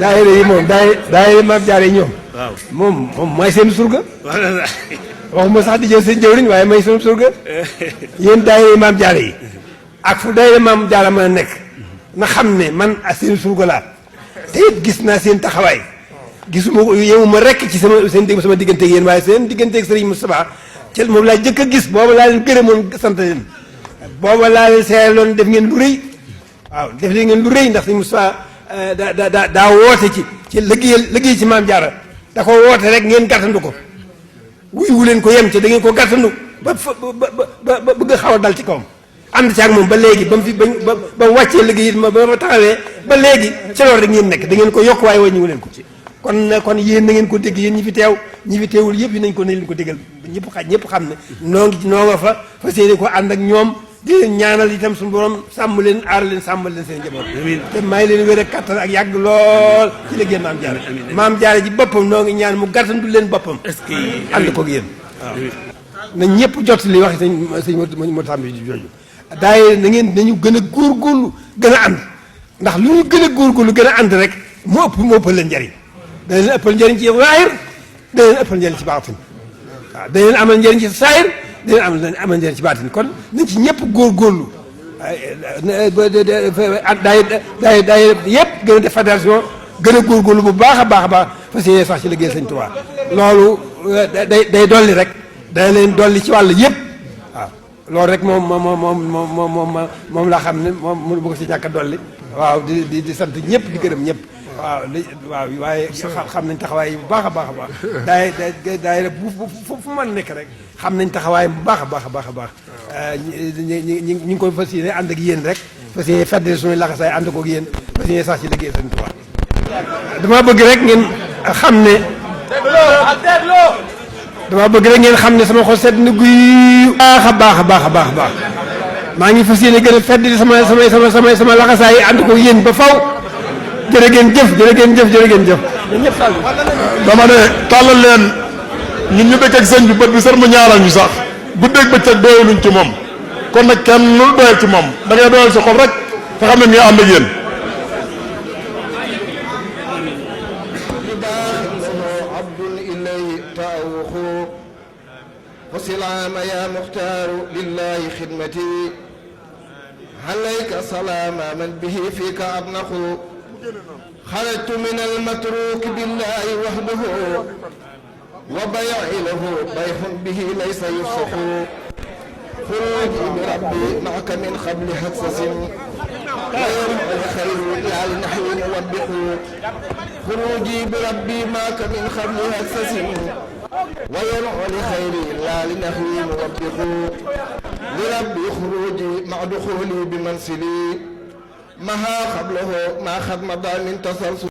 daayira yi moom daayira maam jaare ñoom. waaw moom mooy seen surga. waxuma sax di jël seen jëwriñ waaye may seen surga. yéen daayira yi maam jaare yi. ak fu daayira maam jaare mën a nekk. na xam ne man ak seen surga laa. te it gis naa seen taxawaay. gisuma ko yemuma rekk ci sama digganteeg yéen waaye seen digganteeg Serigne Moustapha ci moom laa jëkk a gis booba laa leen gërëmoon sant leen. booba laa leen seerloon def ngeen lu rëy. waaw def ngeen lu rëy ndax Serigne Moustapha daa woote ci liggéey ci maam jaara da ko woote rek ngeen gàttandu ko wuyu leen ko yem ci da ngeen ko gàttandu ba bëgg a xaw a dal ci kawam ànd ci ak moom ba léegi ba mu fi ba mu wàccee liggéey it ba ma taxawee ba léegi ci loolu rek ngeen nekk da ngeen ko yokk waaye wàññiwu leen ko ci kon yéen na ngeen ko dégg yéen ñi fi teew ñi fi teewul yëpp yi nañ ko ne leen ko déggal ñëpp xam ne noo nga fa séeni ko ànd ak ñoom di leen ñaanal itam suñu borom sàmm leen aar leen sàmmal leen seen njaboot te may leen wér ak kattan ak yàgg lool ci liggéey maam jaare ji boppam noo ngi ñaan mu gàttandu leen boppam ànd koog yéen waaw na ñëpp jot li wax sëñ moo tàmbi jooju daay nañu gën a góorgóorlu gën a ànd ndax lu ñu gën a góorgóorlu gën a ànd rek moo ëppal leen njariñ da leen ëppal njariñ ci zaahir da leen ëppal njariñ ci baatin waaw da leen amal njariñ ci saahir dina amal njëriñ ci baatin kon nañ ci ñëpp góorgóorlu daay yëpp gën a def fédération gën a góorgóorlu bu baax a baax fas yéene sax ci liggéey Sëñ Tuubaa loolu day dolli rek day leen dolli ci wàll yëpp waaw loolu rek moom laa xam ne moom mënu bëgg si ñàkk a dolli waaw di sant ñëpp di gërëm ñëpp waaw waaye xam nañ taxawaay yi bu baax a baax daay fu mën nekk rek xam nañ taxawaay bu baax a baax ñi ngi koy fas yéene ànd ak yéen rek fas yéene fedde suñuy laxasaay ànd koog yéen fas yéene sax ci liggéey Sëñ Tuubaa dama bëgg rek ngeen xam ne sama xol sedd na guy baax a baax maa ngi fas yéene gën a fedde sama laxasaay ànd koog yéen ba faw jërë ngeen jëf dama ne tàllal leen ñun ñu dëkk ak sëñ bi bët bi sër mu ñaaral ñu sax guddeeg bëccëg doyaluñ ci moom kon nag kenn lu doyal ci moom da ngay doyal sa xol rek te xam ne mi ngi ànd ak yéen وسلام يا مختار لله خدمتي عليك سلام من به فيك أبنخ خرجت من المتروك بالله وحده وبيع له بيع به ليس يفسح خروجي بربي معك من قبل حسس ويوم الخير لا لنحو موبخ خروجي بربي معك من قبل حسس ويوم الخير لا لنحو موبخ لربي خروجي مع دخولي بمنزلي مها قبله ما خد مضى من تسلسل